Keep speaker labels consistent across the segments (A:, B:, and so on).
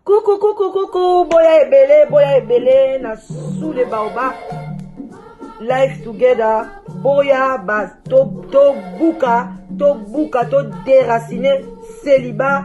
A: Coucou, coucou, coucou, boya ebele, boya ebele, na sous les baobabs, life together, boya ba to to buka, to buka, to déraciner, célibat,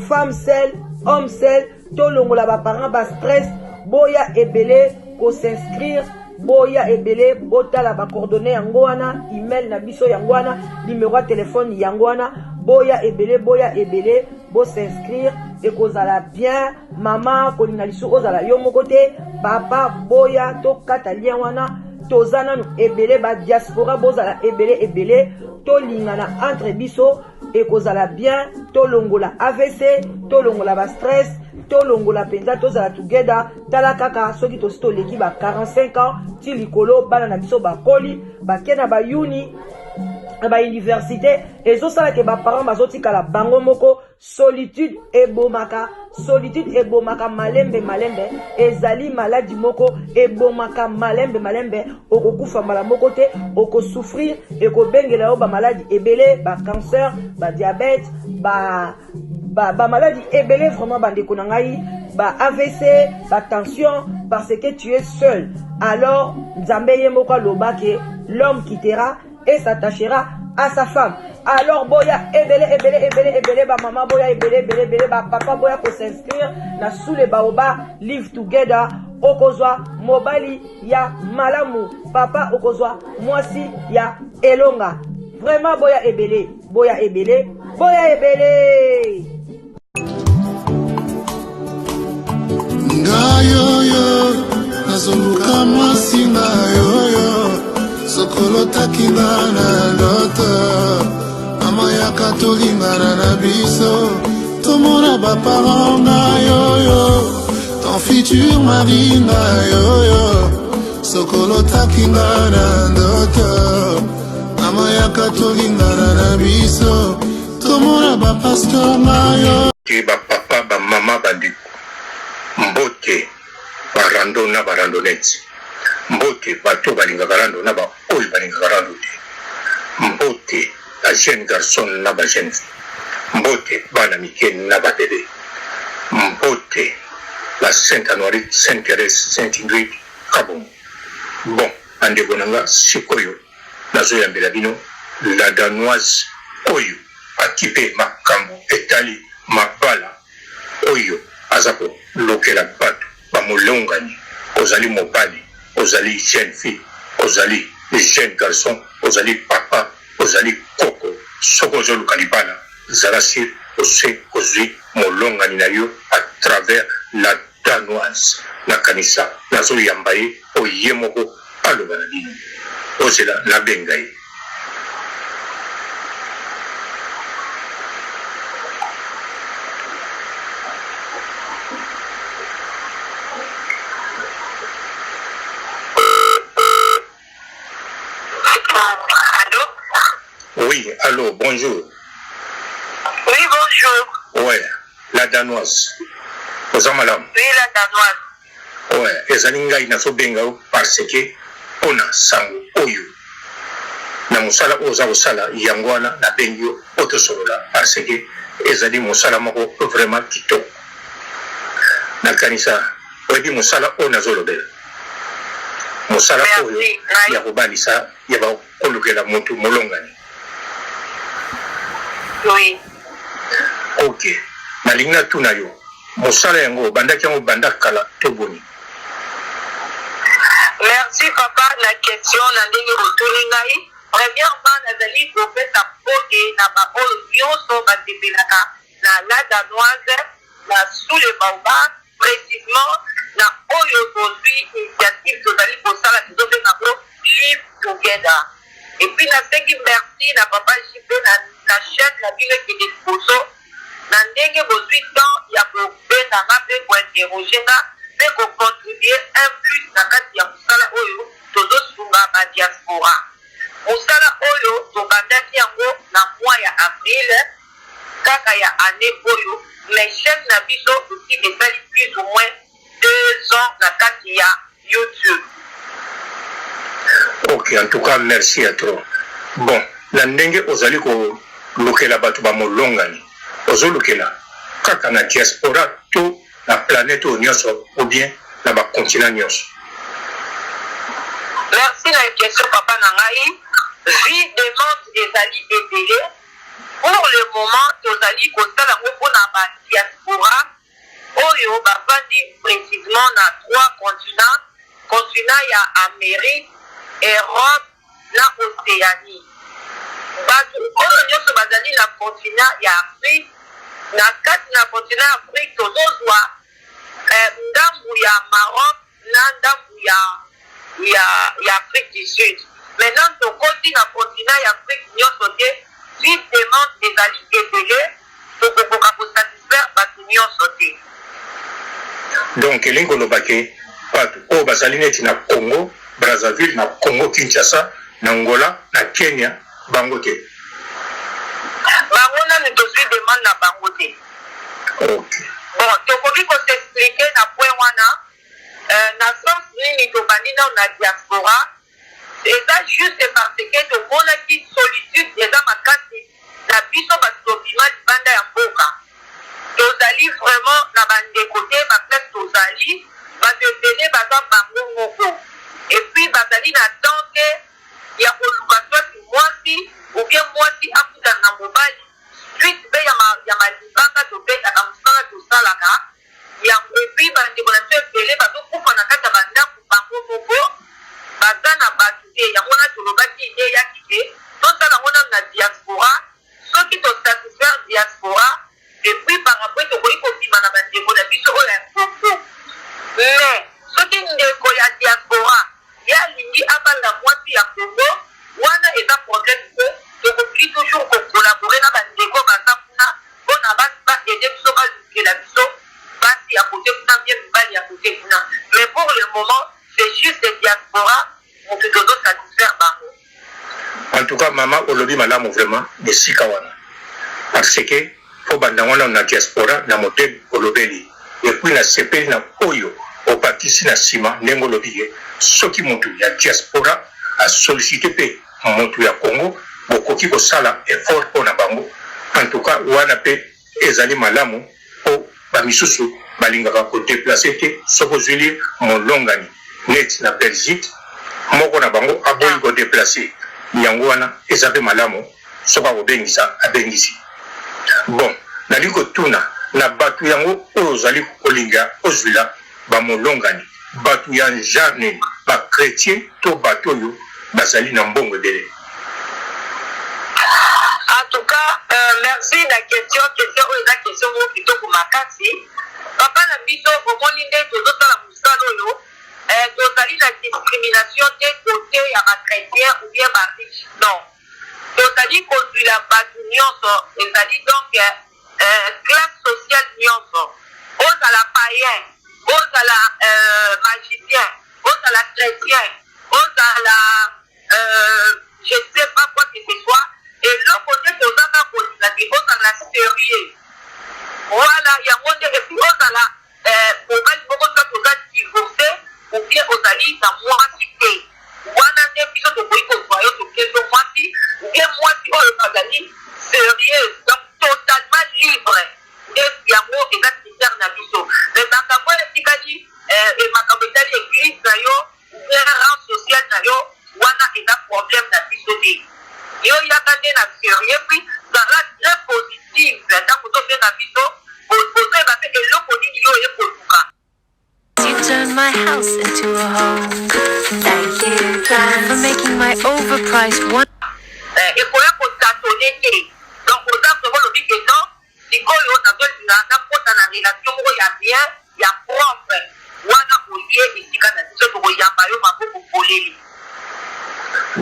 A: femme seule, homme seul, to longola ba parents ba stress, boya ebele ko s'inscrire boya ebele botala ba coordonnées yango wana email na biso yango wana numéro ya telefone yango wana boya ebele boya ebele bo s'inscrire ekozala bien mama kolinga lisusu ozala yo moko te papa boya tokata lien wana toza nanu ebele ba diaspora bozala ebele ebele tolingana entre biso ekozala bien tolongola avc tolongola ba stress tolongola mpenza tozala together tala kaka soki tosi toleki ba 45 ans ti likolo bana na biso bakoli bake na bayuni na bauniversité ezosala ke baparent bazotikala bango moko solitude ebomaka solitude ebomaka malembe malembe ezali maladi moko ebomaka malembe malembe okokufa mbala moko te okosouffrir ekobengela yo bamaladi ebele bacancer badiabete ba bamaladi ba ebele vraiment bandeko na ngai ba avc ba tension parce que tu es seul alors nzambe ye moko aloba ke l'homme quittera et s'attachera à sa femme alors boya ebele ebele ebele ebele bamama boya ebele ebele ebele bapapa boya kos'inscrire na sous le baoba live together okozwa mobali ya malamu papa okozwa mwasi ya elonga vraiment boya ebele boya ebele boya ebele
B: Ngai oyo nazoluka mwasi ngai oyo sokolotaki nga na ndoto mama yaka tolingana na biso tomona baparent ngai oyo ton futur mari ngai oyo sokolotaki nga na ndoto mama yaka tolingana na biso Tomona ba pasteur nayo.
C: Te ba papa ba mama ba ndeko mbote ba rando na ba randonnette mbote bato oyo balingaka rando na ba oyo balingaka rando te mbote ba jeune garçon na ba jeune fille mbote bana mike na ba bebe mbote ba saint anuarite saint therese saint ingrid kabongo bon ba ndeko na nga sikoyo Nazo yambela bino la danoise oyo akipe makambu etali mabala oyo aza ko lokela batu ba molongani ozali mobali ozali jeune fille ozali jeune garçon ozali papa ozali koko soki ozo luka libala zala sur ose ozui molongani na yo a travers la Danoise na kanisa nazo yamba ye po ye moko aloba na bino bozela na benga ye.
D: Allo?
C: Oui, allo, bonjour.
D: Oui, bonjour.
C: Ouais, la danoise. Oza malamu?
D: Oui, la danoise.
C: Ouais, ezali ngai nazobenga yo parce que pona sango oyo na mosala oyo oza kosala yango wana nabengi yo po tosolola parce que ezali mosala moko vraiment kitoko. Nakanisa oyebi mosala oyo nazolobela. Mosala oyo ya kobalisa ya kolukela mutu molongani.
D: Oui.
C: Ok. Nalingi natuna yo, mosala yango obandaki yango banda kala to boni?
D: Merci papa na question na ndenge otuni ngai. Premièrement nazali kopesa mbote na ba oyo nionso basepelaka na la danoise na sous le baobab precisement na oyo tozui initiative tozali kosala tozobenga yango live together et puis nasengi merci na papa JP na, na chaine na bino ekende liboso na ndenge bozui temps ya kobenga nga mpe kointerroger nga mpe ko contribuer un plus na kati ya mosala oyo tozosunga ba diaspora mosala oyo tobandaki yango na mois ya avril. kaka ya annee oyo mais chaine na biso esi esali plus ou moins 2 ans na kati ya YouTube.
C: Ok en tout cas merci ya trop bon na ndenge ozali kolukela bato ba molongani ozolukela kaka na diaspora to na planète oyo nyonso ou bien na ba continent nyonso?
D: Merci na question papa na ngai vie demande ezali ebele pour le moment tozali kosala yango pona ba diaspora oyo bafandi precisement na trois continents, continent ya Amerique, Europe na Oceanie. Batu oyo nionso bazali na continent ya Afrique, na kati na continent ya Afrique tozozua ndambu ya Maroc na ndambu ya ya ya Afrique du Sud. Mais nanu tokoti na continent ya Afrique nionso te, vu demande ezali ebele, tokokoka ko satisfaire batu nionso te.
C: Donc elingi koloba ke batu oyo bazali neti na Congo Brazzaville, na Congo Kinshasa, na Angola, na Kenya bango te?
D: Bango nanu tozui demande na bango te.
C: Ok.
D: Bon tokoki ko s'expliquer na point wana na sens nini tobandi nanu na diaspora eza juste parce que tomonaki solitude eza makasi na biso batu tobima libanda ya mboka tozali vraiment na ba ndeko te ba place tozali batu ebele baza bango moko et puis bazali na temps te ya koluka soit muasi ou bien muasi akutana na mobali suite pe ya ma libanga tobetaka musala tosalaka yango et puis ba ndeko na biso ebele bazo kufa na kati ya ba ndaku bango moko baza na batu te yango wana tolobaki idee eyaki ke tosala yango nanu na diaspora soki to satisfaire diaspora et puis par après tokoki kobima na ba ndeko na biso oyo ya Congo mais soki ndeko ya diaspora Ye alingi abala mwasi ya Congo wana eza problème te tokoki toujours ko collaborer na ba ndeko baza kuna pona ba ba aider biso ba lukela biso basi ya cote kuna bien mibali ya cote kuna mais pour le moment c'est juste diaspora mutu tozo satisfaire bango.
C: En tout cas maman olobi malamu vraiment esika wana parce que po banda ngo nanu na diaspora na modèle olobeli et puis na sepeli na oyo obakisi na sima ndenge olobi ke soki mutu ya diaspora a sollicite pe mutu ya Congo bokoki kosala effort pona bango en tout cas wana pe Ezali malamu po ba misusu balingaka ko deplacer te soki ozwili molongani neti na Belgique moko na bango aboyi ko deplacer yango wana eza pe malamu soki akobengisa abengisi. Bon nalingi kotuna na batu yango oyo ozali kolinga ozwila ba molongani batu ya genre nini? Ba chretiens to batu oyo bazali na mbongo ebele?
D: En tout cas merci na question, question oyo eza question moko kitoko makasi papa na biso omoni nde tozosala mosala oyo tozali na discrimination te cote ya ba chretiens ou bien ba riche non tozali kozwila batu nionso ezali donc classe sociale nionso ozala paien ozala magicien ozala chretien ozala je ne sais pas quoi que ce soit eloko nde toza kaka kolinga ke ozala serieux voilà yango nde et puis ozala mobali moko soit oza divorce ou bien ozali na mwasi te wana nde biso tokoki kozwa yo topesi yo mwasi ou bien mwasi oyo azali serieuse donc totalement libre nde yango eza critère na biso mais makambo oyo etikali makambo etali eglise na yo ou bien rang social na yo wana eza problème na biso te yo yaka nde na serieux puis zala très positive ntango ozobenga biso ozoyeba mpe eloko nini yo oye koluka.
E: You turned my house into a home. Thank you for making my overpriced one.
D: Ekoya ko tatone te donc oza vraiment olobi ke non Sikoyo nazo linga na kota na relation moko ya bien ya propre wana oye esika na biso toko yamba yo maboko polele.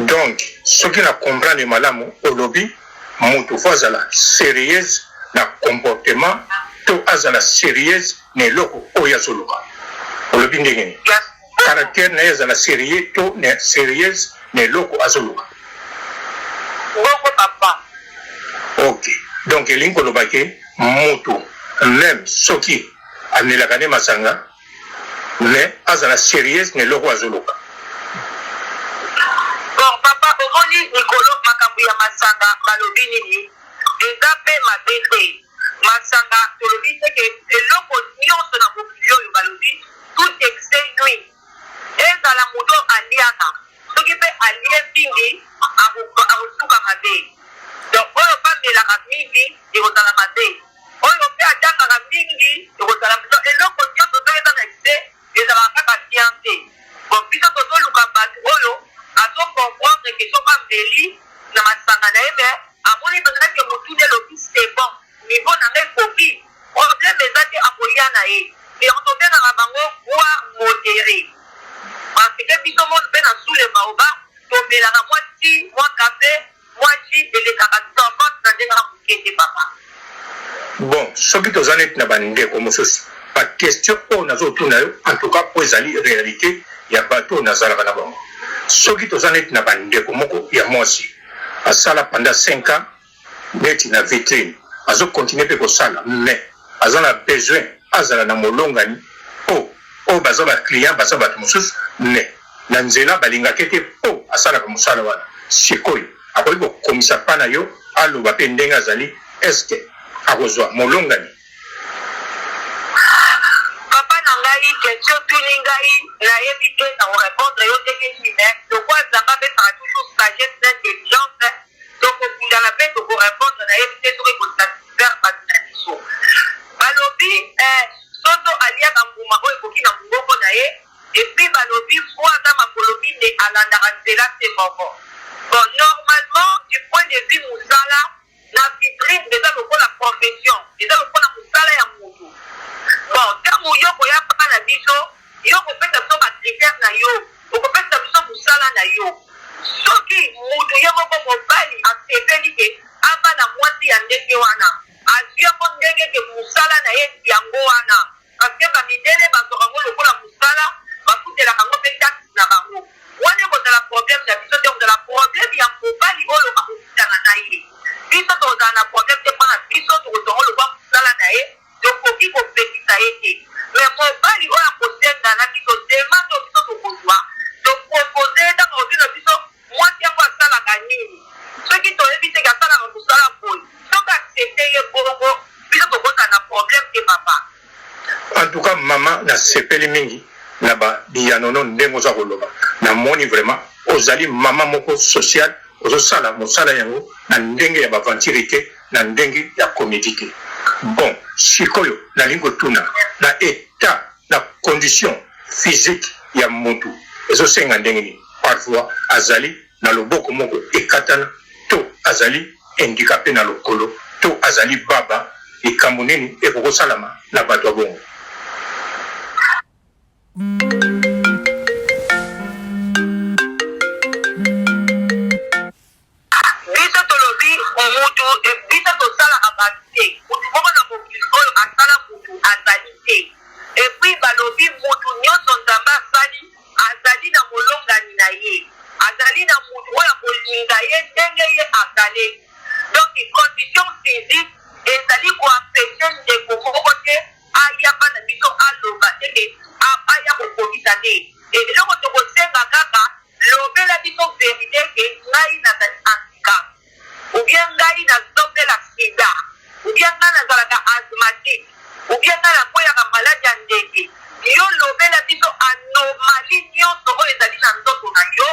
C: Donc soki na comprendre malamu olobi mutu faut azala serieuse na comportement to azala serieuse na eloko oyo azo luka olobi ndenge nini? Caractère naye ezala serieux to na serieuse na eloko azo luka.
D: Bongo papa.
C: Ok. Donc elingi koloba ke mutu meme soki amelaka nde masanga mais azala serieuse na eloko azoluka.
D: Bon papa omoni mikolo makambo ya masanga balobi nini eza pe mabe te masanga tolobi te ke eloko nionso na mokili oyo balobi tout excès nuit ezala moto aliaka Soki pe alie mingi akosuka mabe. Donc oyo pe amelaka mingi ekozala mabe. Oyo pe atangaka mingi ekozala donc eloko nionso soki eza na excès ezalaka kaka bien te. Bon biso tozoluka batu oyo azo comprendre que soki ameli na masanga na ye mais amoni penza que mutu ne elobi c'est bon niveau na nga ekoki problème eza te akolia na ye. Donc tobengaka bango boire modere. Parce que biso monde pe na sous le baobab tomelaka mwa ti, mwa cafe, mwa jus elekaka tokos na ndenge ya moke te papa.
C: Bon soki toza neti na ba ndeko mosusu ba question oyo nazo tuna yo en tout cas po ezali realite ya batu oyo nazalaka na bango soki toza neti na ba ndeko moko ya mwasi asala pendant 5 ans neti na vitrine azo continuer pe kosala mais aza na besoin azala na molongani po oyo baza ba client baza batu mosusu mais na nzela balingake te po asalaka mosala wana sikoyo akoki kokomisa pa na yo aloba pe ndenge azali est ce que akozua molongani?
D: Papa na ngai question otuni ngai nayebi te nako repondre yo ndenge nini mais lokola Nzambe apesaka toujours sagesse na intelligence Toko bundana pe toko repondre nayebi te soki eko satisfaire batu na biso. Balobi eh soso aliaka mbuma oyo ekoki na mungongo na ye et puis balobi mbwa aza makolo mine alandaka nzela se moko. Bon normalement du point de vue musala na vitrine eza lokola profession eza lokola musala ya mutu. Bon tangu yo okoya pa na biso Yo okopesa biso ba critères na yo, okopesa biso musala na yo. Soki mutu ye moko mobali asepeli ke abala muasi ya ndenge wana, azui yango ndenge ke musala na ye yango wana, parce que ba mindele bazuaka yango lokola musala, bafutelaka yango pe taxe na bango. Wana ekozala problème na biso te, ekozala problème ya mobali oyo akokutana na ye. Biso tokozala na problème te pona biso tokozua yango lokola musala na ye. Tokoki kopekisa ye te mais mobali oyo akosenga na biso demande oyo biso tokozua to proposer ye tango akotuna biso muasi yango asalaka nini soki toyebi te ke asalaka musala boye soki accepte ye bongo biso tokozala na problème te papa.
C: En tout cas maman na sepeli mingi na ba biyano no ndenge oza koloba na moni vraiment ozali maman moko sociale ozo sala mosala yango na ndenge ya ba aventure te na ndenge ya comedie te bon sikoyo nalingi kotuna na etat na condition physique ya mutu ezo senga ndenge nini parfois azali na loboko moko ekatana to azali handicape na lokolo to azali baba likambo nini ekokosalama na batu ya bongo?
D: Biso tolobi mutu biso tosalaka batu te mutu moko na mokili oyo asala mutu azali te epuis balobi mutu nioso nzambe asali azali na molongani na ye azali na mutu oyo akolinga ye ndenge ye azaleli donc condition physique ezali ko empeche ndeko moko te aya pa na biso aloba te ke aya kokokisa te eloko tokosenga kaka Lobela biso verite ke ngai nazali handicap ou bien ngai nazobela sida ou bien ngai nazalaka asthmatique ou bien ngai nakweyaka maladi ya ndeke. Yo lobela biso anomalie nionso oyo ezali na nzoto na yo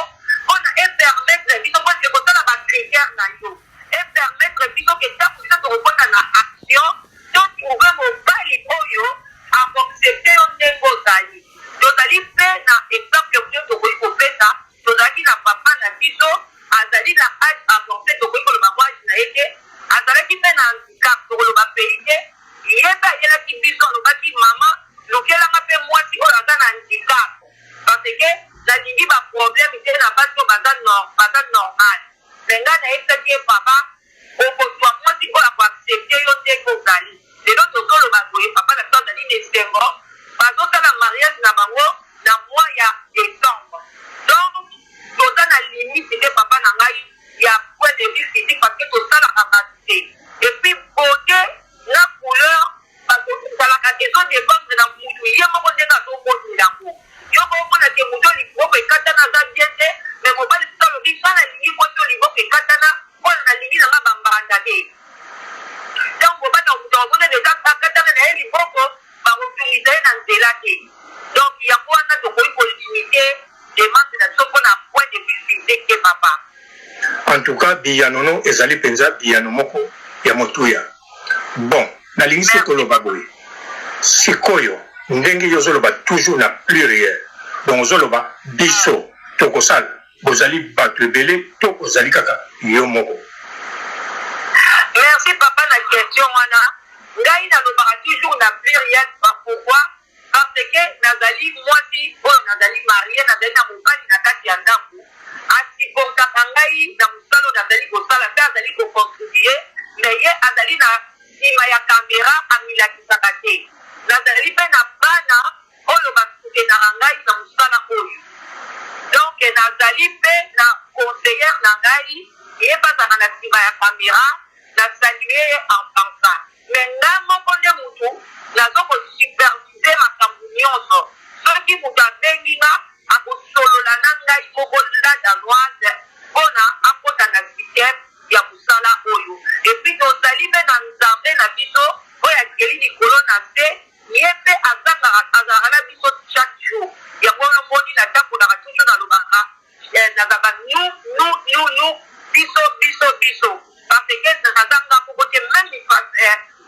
D: pona e permettre biso po ekosala ba critères na yo e permettre biso ke tango biso tokokota na action to trouver mobali oyo ako accepter yo ndenge ozali. Tozali mpe na exemple oyo tokoki kopesa, tozalaki na papa na biso, azali na age avance, tokoki koloba ngo age na ye te, azalaki mpe na handicap, tokoloba pays te, ye mpe ayelaki biso alobaki maman lukela nga mpe mwasi oyo aza na handicap parce que nalingi ba problème te na basi oyo baza baza normal, mais nga nayebisaki ye papa Okozua mwasi oyo ako accepter yo ndenge ozali. Lelo tozoloba boye papa na biso azali na esengo bazosala mariage na bango na mois ya decembre. Donc toza na limite te papa na ngai ya point de vue physique parce que tosalaka batu te. Et puis. nzela te. Donc yango wana tokoki ko limiter demande na biso pona point de vue physique te papa.
C: En tout cas biyano no ezali penza biyano moko ya motuya. Bon nalingi se koloba boye sikoyo ndenge yo ozoloba toujours na pluriel donc ozoloba biso tokosala bozali batu ebele to ozali kaka yo moko?
D: Merci papa na question wana ngai nalobaka toujours na pluriel pourquoi Parce que nazali mwasi oyo nazali marie, nazali na mobali na kati ya ndaku, a supportaka ngai na mosala oyo nazali kosala pe azali ko contribuer, mais ye azali na sima ya camera amilakisaka te. Nazali pe na bana oyo ba soutenaka ngai na mosala oyo. Donc nazali pe na conseillère na ngai, ye pe azalaka na sima ya camera, na saluer ye en passant. Mais nga moko nde mutu nazo ko superviser makambu nionso, soki mutu abengi nga ako solola na ngai moko la danoise pona akota na système ya musala oyo. Et puis tozali pe na Nzambe na biso oyo akeli likolo na se, ye pe azangaka azalaka na biso chaque jour, yango wana omoni na tambolaka toujours nalobaka Nazalaka nous nous nous nous biso biso biso parce que naza nga moko te meme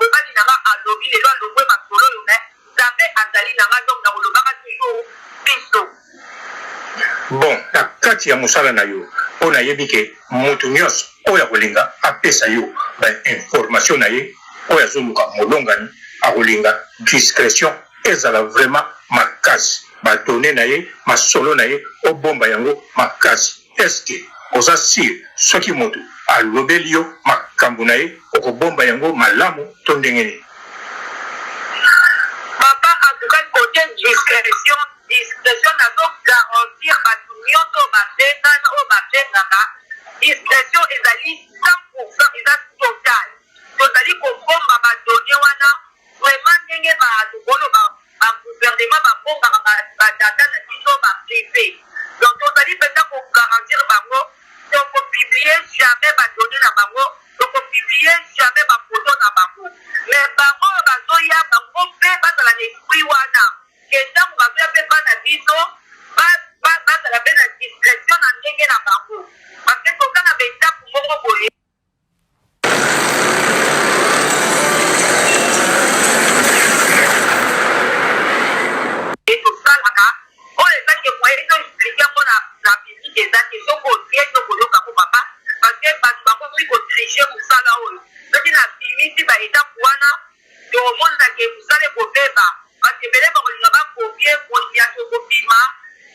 D: mobali na nga alobi lelo alongwe masolo oyo mais Nzambe azali na nga donc nakolobaka toujours biso.
C: Bon na kati ya mosala na yo po nayebi ke mutu nionso oyo akolinga apesa yo ba information na ye oyo azoluka molongani akolinga discretion ezala vraiment makasi ba donnees na ye masolo na ye obomba yango makasi est ce que oza sur soki mutu alobeli yo makambu na ye okobomba yango malamu to ndenge nini?
D: Papa en tout cas cote discretion discretion nazo garantir batu nionso oyo ba bengana oyo ba bengaka discretion ezali 100% eza total tozali kobomba ba donnees wana Vraiment ndenge ba tokoloba ba gouvernement ba bombaka ba ba data na biso ba prive donc tozali penza ko garantir bango toko publier jamais ba donnees na bango toko publier jamais ba photos na bango mais bango oyo bazoya bango pe bazala na esprit wana ke tango bazoya pe epa na biso ba ba bazala pe na discretion na ndenge na bango parce que toza na ba etape moko boye. Tosalaka oyo eza ke moyen to explique yango na na public eza te soki otie te okoyoka yango papa parce que batu bakomi ko tricher musala oyo soki na bimisi ba etape wana tokomona ke musala ekobeba batu ebele bakolinga ba copier moniato ekobima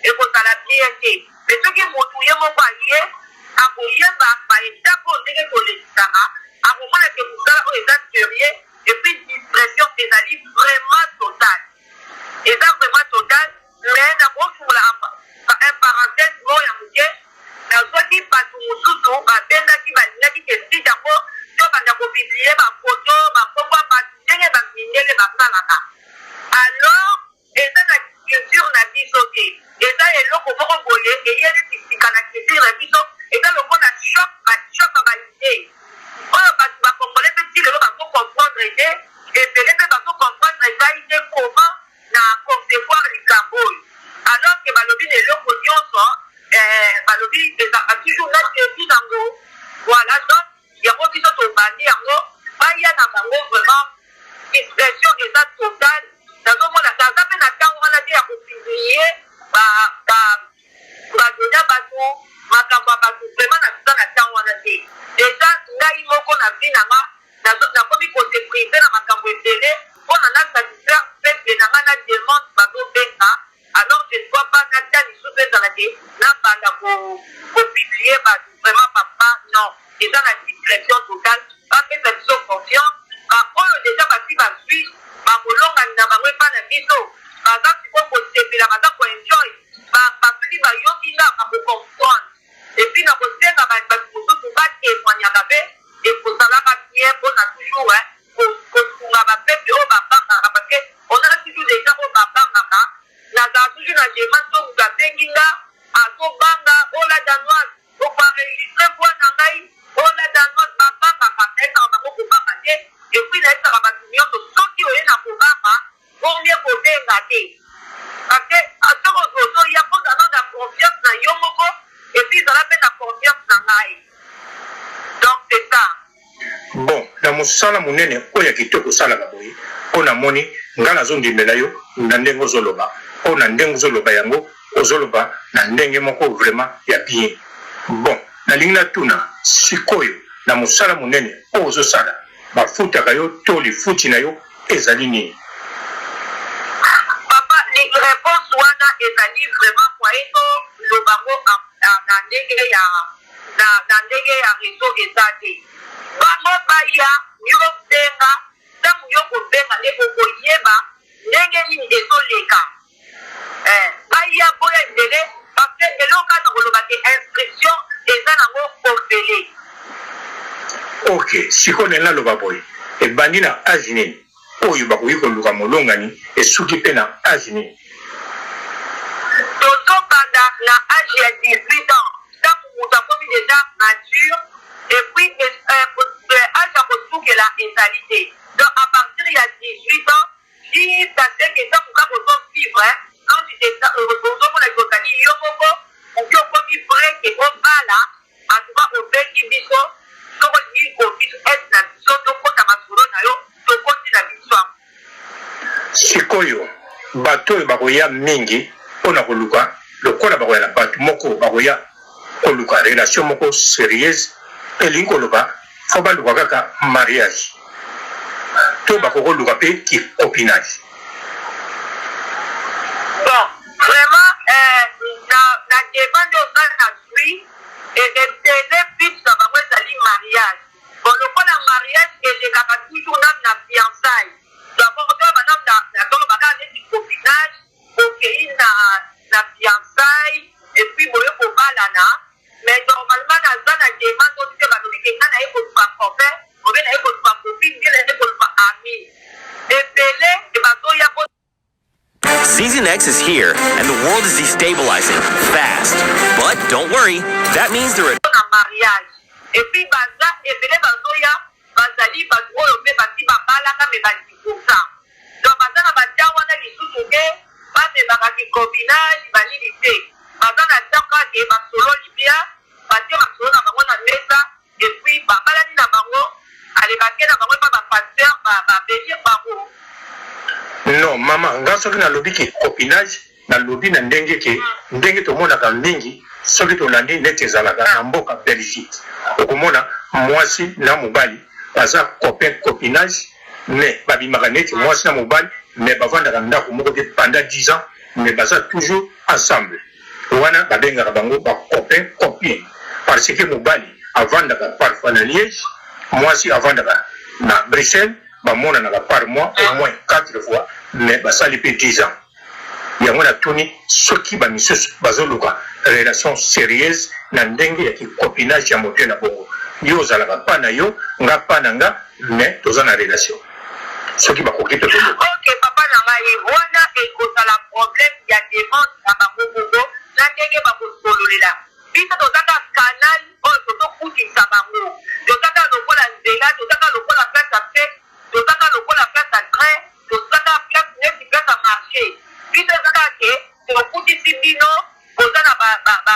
D: ekozala bien te mais soki mutu ye moko aye akoyeba ba etape oyo ndenge tolekisaka akomona ke musala oyo eza serieux et puis discretion ezali vraiment totale eza vraiment totale Mais nakofungola un parenthèse moko ya muke, nazwaki batu mususu babengaki balingaki ke site yango tobanda ko publier ba photos, ba kombo ya batu ndenge ba mindele basalaka. Alors eza na culture na biso te, eza eloko moko boye eye neti sika na culture na biso, eza lokola choc, ba choc ya ba idees oyo batu ba congolais pe ti lelo bazo comprendre te, ebele pe bazo comprendre ngai te comment na concevoir likambo oyo alors que balobi na eloko nionso eh, balobi ezalaka toujours na debut nango voilà donc yango biso tobandi yango baya na bango vraiment discretion eza totale nazomona aza mpe na ntango wana te ya kopublie ba, ba, badona bato makambo ya bato vraiment naza na ntango wana te deja ngai moko na vie na nga Nakomi ko se priver na makambo ebele pona na satisfaire peuple na nga na demande bazo benga alors je ne dois pas natia lisusu ezala ke na banda ko ko publier batu vraiment papa non eza na discretion totale ba pesa biso confiance ba oyo dejà basi bazui ba molongani na bango epa na biso baza sikoyo kosepela baza ko enjoy ba soki bayoki nga bako comprendre. Et puis nako senga ba batu mosusu ba temoignaka pe ekozalaka bien pona toujours ko sunga ba peuple oyo ba bangaka parce que on a toujours des gens oyo ba bangaka nazala toujours na demande soki mutu abengi nga azo banga oh la danoise oko enregistre voix na ngai oh la danoise ba bangaka nayebisaka bango kobanga te et puis nayebisaka batu nionso soki oye na kobanga vaut mieux kobenga. Kobenga te, parce que soki ozoya, kozala na confiance na yo moko et puis ezala mpe na confiance na ngai. Donc c'est ça.
C: Bon, na mosala monene oyo ya kitoko osalaka boye, mpo namoni ngai nazondimela yo na ndenge ozoloba, mpo na ndenge ozoloba yango, ozoloba na ndenge moko vraiment ya bien. Bon, nalingi natuna sikoyo, na mosala monene oyo ozosala, bafutaka yo to lifuti na yo ezali nini?
D: Papa, réponse wana ezali vraiment moyen toloba ngo na ndenge ya réseau eza te. Bango baya, yo benga. Ntango yo kobenga nde okoyeba ndenge nini ezoleka. Baya, boya ebele, parce que eloko kaka koloba te, inscription eza nango ofele.
C: Ok, sikoyo ndenge naloba boye, ebandi na age nini oyo bakoki koluka molongani, esuki mpe na age nini?
D: Tozobanda na age ya 18 ans, ntango moto akomi déjà mature, et puis age ya kosukela ezali te. Donc à partir ya 18 ans jusqu'à ce que ntango kaka ozovivre, ozomona ozali yo moko oki okomi prêt ke obala. En tout cas, obengi biso, soki olingi kobiso ete na biso tokota masolo na yo, tokoti na biso yango.
C: Sikoyo bato oyo bakoya mingi mpona koluka, lokola bakoya na bato moko bakoya koluka relation moko sérieuse, elingi koloba faut baluka kaka mariage to bakoki koluka mpe kicopinage?
D: Bon, vraiment, na demande oyo nga nazwi, ebele but na bango ezali mariage. Bon, lokola mariage elekaka toujours nanu na fiançaille d'abord, toyeba nanu na toloba kaka neti copinage, okei na fiançaille et puis boye kobalana. Mais normalement naza na demande oyo te, balobi ke nga naye koluka copain, obe naye koluka copine, nde naye koluka ami. Ebele bazoya po
F: Season X is here, and the world is destabilizing fast. But don't worry, that means there are
D: na mariage. Et puis baza ebele bazoya, bazali bato oyo mpe basi babalaka me badikosa. Donc baza na batia wana lisusu te, bamemaka kicopinage banini te. Baza na temps kaka basololi bien, batie masolo na bango na mesa et puis babalani na bango, ale bake na bango epa bapasteur, babénir bango.
C: Non mama, nga soki nalobi ke copinage, nalobi na ndenge ke ndenge tomonaka mingi, soki tolandi neti ezalaka na mboka Belgique, okomona mwasi na mobali baza copain, copinage, mais babimaka neti mwasi na mobali, mais bavandaka ndako moko te pendant 10 ans, mais baza toujours ensemble. Wana babengaka bango bacopain, copine, parce que mobali avandaka parfois na Liège, mwasi avandaka na Bruxelles, bamonanaka par mois au moins 4 fois, mais basali mpe 10 ans. Yango natuni soki bamisusu bazoluka relation sérieuse na ndenge ya kicopinage ya moto na bongo, yo ozalaka pa na yo, nga pa na nga, mais toza na relation, soki bakoki mpe koluka.
D: Ok papa na ngai, wana ekozala problème ya demande na bango moko na ndenge bakosololela. Biso tozaka canal oyo tozokutisa bango, tozaka lokola nzela, tozaka lokola place ya fête, tozaka lokola place ya train, tozaka place neti place ya marché. Biso ezaka ke tokutisi bino, boza na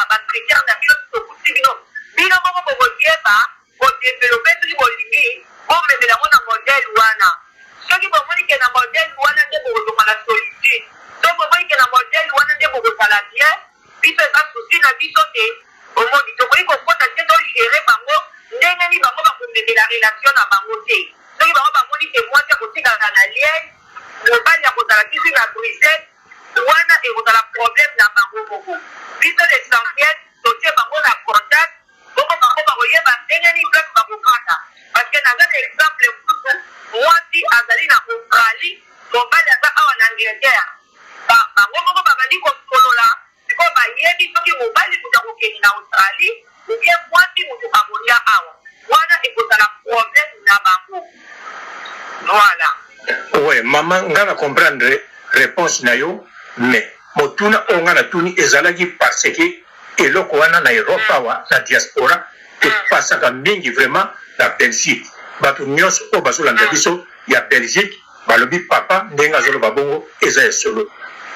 D: bacritère na bino, tokutisi bino, bino moko bokoyeba kodévelopper. Soki bolingi bomemela yango na modèle wana, soki bomoni ke na modèle wana nde bokozonga na solitude, soki bomoni ke na modèle wana nde bokozala bien, biso eza souci na biso te. Omoni, tokoki kokota te, togérer bango ndenge nini bango bakomemela relation na bango te. Soki bango bamoni ke mwasi akotikala na Liège, mobali akozala tisi na Bruxelles, wana ekozala problème na bango moko. Biso l'essentiel totie bango na contact bongo, bango bakoyeba ndenge nini place bakokata. Parce que naza na exemple mosusu, mwasi azali na Australie, mobali aza awa na Angleterre. Bango moko babandi kosolola. Sikoyo bayebi soki mobali moto akokende na Australie ou bien mwasi moto akolia awa, wana ekozala problème na bango. Voilà.
C: Ouais mama, nga na comprendre réponse na yo, mais motuna oyo nga natuni ezalaki parce que eloko wana na Europe awa na diaspora epasaka mingi vraiment. Na Belgique, bato nyonso oyo bazolanda biso ya Belgique. Balobi papa ndenge azoloba bongo eza ya solo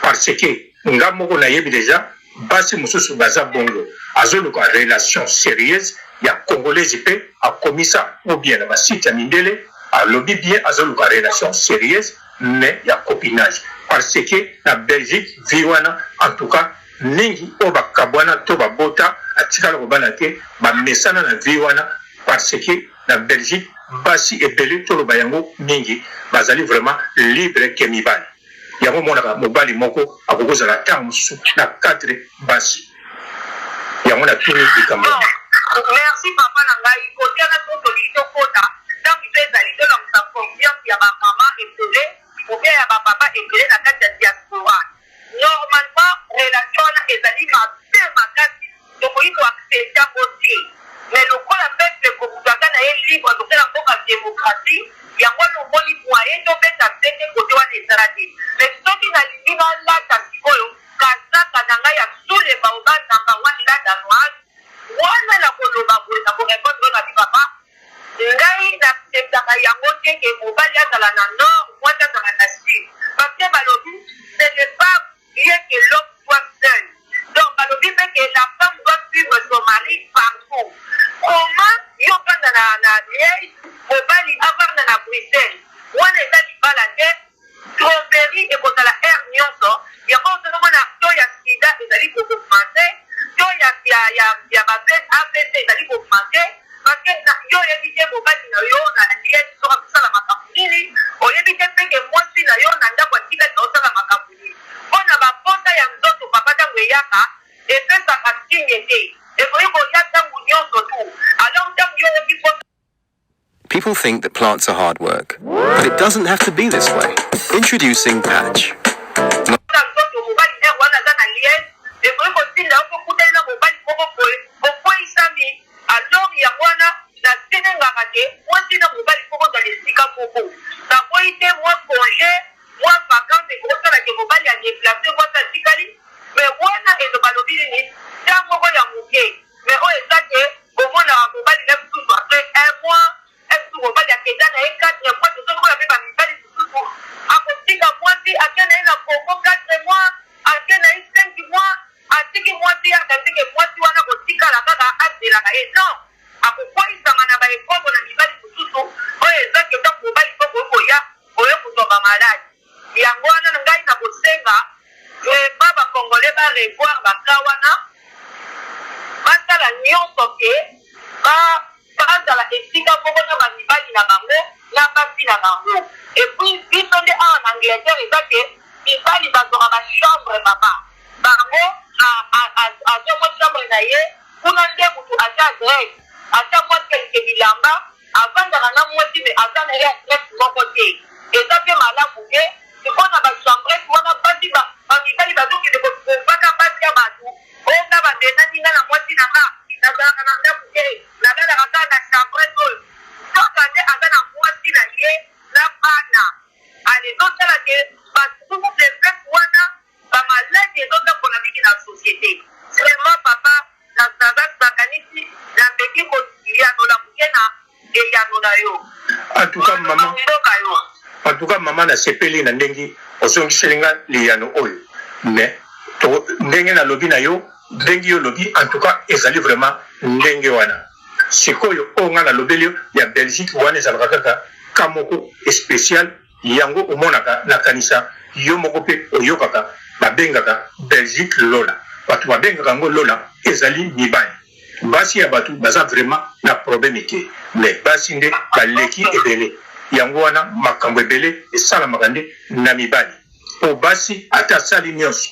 C: parce que nga moko nayebi dejà basi mosusu baza bongo azoluka relation serieuse ya congolaise pe akomisa ou bien na ba site ya mindele alobi bien azoluka relation serieuse mais ya copinage parce que na Belgique vie wana en tout cas mingi oyo bakabwana to babota atikala kobala te bamesana na vie wana parce que na Belgique basi ebele toloba yango mingi bazali vraiment libre que mibali yango omonaka mobali moko akoki kozala ntango mosusu na 4 basi yango natuni likambo
D: yango. Merci papa na ngai kote wana to tolingi tokota ntango mpe ezali tolamusa confiance ya bamama ebele obia ya bapapa ebele na kati ya diaspora. Normalement relation wana ezali mabe makasi tokoki ko accepter yango te mais lokola peuple mobutu aza na ye libre tokela mboka democratie yango wana omoni moyen tobeta sete kote wana ezala te mais soki nalingi nalata sikoyo kazaka na ngai ya sous le baobab number one la danoise wana nakoloba boye nako repondre yo na bi papa Ngai na acceptaka yango te que mobali azala na nord mwasi azala na sud parce que balobi ce n'est pas bien que l'homme soit seul donc balobi pe que la femme doit suivre son mari partout comment yo ovanda na na Liège mobali avanda na Bruxelles wana eza libala te Tromperie ekozala heure nionso, yango ozo mona taux ya sida ezali ko augmenter, taux ya ya ya ya ba avc ezali ko augmenter parce que na yo oyebi te mobali na yo na liege soki azosala makambo nini, oyebi te pe ke mwasi na yo na ndako atikali azosala makambo nini. Pona ba posa ya nzoto papa tango eyaka epesaka signe te, ekoki koya tango nionso tout alors tango yo oyoki posa.
F: People think that plants are hard work, but it doesn't have to be this way. Introducing Patch.
D: Na nzoto mobali heure wana aza na liège ekoki kotinda yo pe okutani na mobali moko boye bokweyisami alors yango wana nasenengaka ke mwasi na mobali faut bozala esika moko naboyi te mwa conge mwa vacance ekoki kosala ke mobali a deplace mwasi atikali mais wana ezo balobi nini temps moko ya muke Mais oyo eza ke bomonaka mobali na misusu après un mois un mosusu mobali akenda na ye 4 mois tozomona pe ba mibali mosusu akotika mwasi ake na ye na Congo 4 mois ake na ye 5 mois atiki mwasi ye akanisi ke mwasi wana akotikala kaka azelaka ye non akokweyisama na ba ekobo na mibali mosusu oyo eza ke ntango mobali mpe okoki koya oye kozwa ba maladi yango wana ngai nakosenga vraiment ba congolais ba revoir ba cas wana basala nionso que ba bazala esika moko na ba mibali na bango na basi na bango et puis biso nde awa na Angleterre eza que mibali bazwaka ba chambre papa bango azwa mwa chambre na ye kuna nde mutu atia adresse atia mwa quelque bilamba Avandaka na mwasi mais aza naye adresse moko te eza pe malamu te sikoyo na ba chambrette wana basi ba ba mibali bazo kende ko trompaka basi ya batu oh nga ba bengani nga na mwasi na nga nazalaka na ndaku te nalalaka kaka na chambrette oyo nzoka nde aza na mwasi na ye na bana ale ezosala ke ba trouble wana Ba maladi ezo tambola mingi na societe. Vraiment papa na naza nakanisi na meki ko yanola muke na eyano na yo.
C: En tout cas
D: Maloba
C: maman,
D: mboka yo.
C: en tout cas maman nasepeli na ndenge ozongiseli nga liyano oyo mais to ndenge nalobi na yo ndenge yo olobi en tout cas ezali vraiment ndenge wana sikoyo oyo nga nalobeli yo ya Belgique wana ezalaka kaka cas moko special Yango omonaka nakanisa yo moko pe oyokaka babengaka Belgique lola batu babengaka yango lola ezali mibali basi ya batu baza vraiment na probleme te mais basi nde baleki ebele yango wana makambo ebele esalamaka nde na mibali po basi ata asali nionso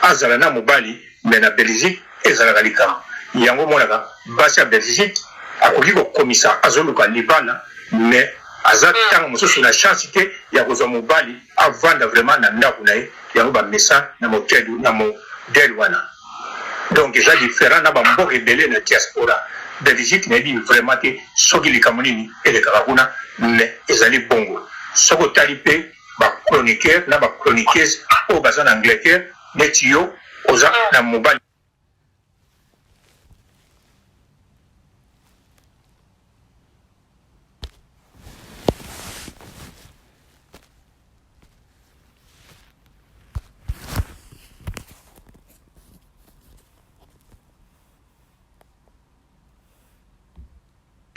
C: azala na mobali mais na Belgique ezalaka likambo yango omonaka basi ya Belgique akoki kokomisa azoluka libala mais aza tango mosusu na chance te ya kozwa mobali avanda vraiment na ndaku na ye yango ba mesa na motelu na modèle wana donc eza different na ba mboka ebele na diaspora Belgique nayebi vraiment te soki likambo nini elekaka kuna mais ezali bongo soki otali pe ba chroniqueur na ba chroniqueuse oyo baza na Angleterre neti yo oza na mobali.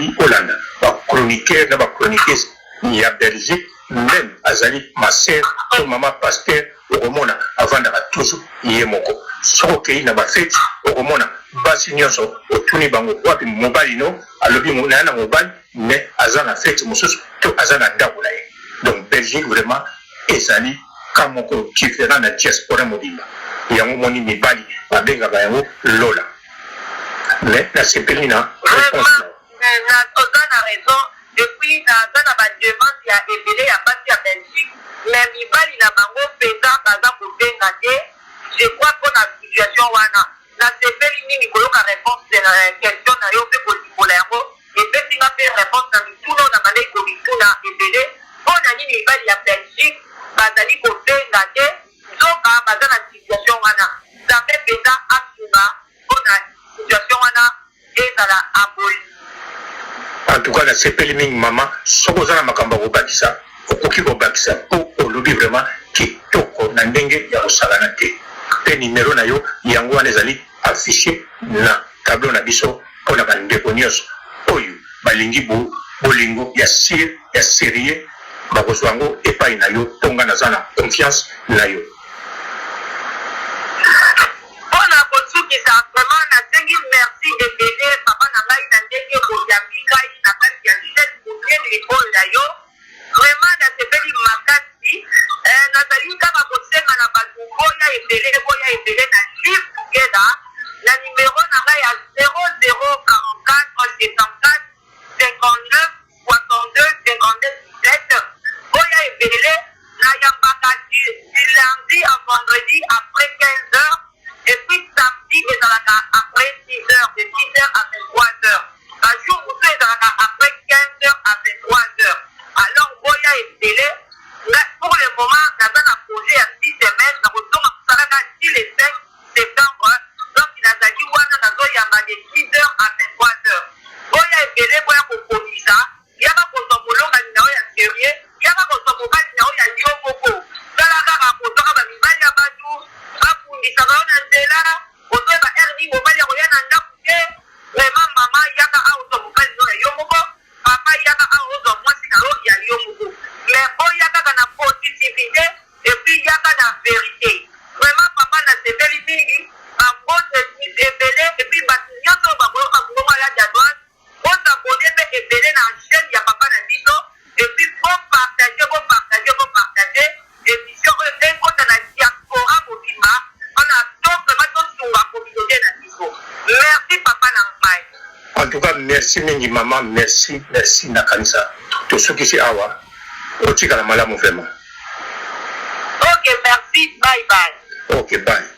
C: Nalobi olanda ba chroniqueurs na ba chroniqueuses ya Belgique meme azali ma sœur to mama pasteur okomona avandaka toujours ye moko. Soki okeyi na ba feti okomona basi nionso otuni bango wapi mobali no alobi naya na mobali mais aza na feti mosusu to aza na ndaku na ye. Donc Belgique vraiment ezali cas moko different na diaspora mobimba. Yango omoni mibali babengaka yango lola. Mais nasepeli na reponse na yo.
D: Vraiment oza na raison epuis naza na ba demande ya ebele ya basi ya Belgique mais mibali na bango penza baza kobenga te je crois pona situation wana nasepeli mingi koyoka reponse na question na yo pe kolimbola yango epesi nga pe reponse na mituna oyo nabandaki komituna ebele pona nini mibali ya Belgique bazali kobenga te nzoka baza na situation wana Nzambe penza asunga pona situation wana ezala aboli.
C: En tout cas nasepeli mingi maman, soki oza na makambo ya kobakisa okoki kobakisa po olobi vraiment kitoko na ndenge ya kosakana te pe numero na yo yango wana ezali affiche na tableau na biso pona ba ndeko nionso oyo balingi bolingo ya sur ya serieux bakozua yango epayi na yo po nga naza na confiance na yo.
D: Pona kosukisa vraiment nasengi merci ebele papa na ngai na ndenge oyambi ngai na kati ya chaine monene oyo ya yo vraiment nasepeli makasi eh, nazali kaka kosenga na bato boya ebele boya ebele na live together na numero na ngai ya 0044 74 59 62 52 17 boya ebele nayambaka du, du lundi à vendredi après 15 heures et puis samedi ezalaka après 6 heures de 6 heures à 23 heures ba jour mosusu ezalaka après 15 heures à 23 heures alors boya ebele nga pour le moment naza na projet ya 6 semaines nakozonga mosala na ti le 5 septembre donc nazali wana nazoyamba de 6 heures à 23 heures boya ebele boya kokokisa yaka kozwa molongani na yo ya serieux yaka kozwa mobali na yo ya yo moko tala kaka kozwaka bamibali ya bato babundisaka yo na nzela ozoyeba heure nini mobali akoya na ndako te vraiment mama yaka awa ozwa mobali no ya yo moko papa yaka awa ozwa mwasi na yo ya yo moko mais oya kaka na positivité et puis yaka na verite vraiment papa nasepeli mingi bambote ebele et puis bato nyonso oyo bakoyoka mongongo ya danoise bo s'abonner pe ebele na chaine ya papa na biso et puis bo partager bo partager bo partager emission oyo ekota na diaspora mobimba pona to vraiment tosunga communaute na biso merci papa na ngai.
C: En tout cas merci mingi maman merci merci nakanisa tosukisi awa otikala malamu vraiment.
D: Ok merci bye bye.
C: Ok bye.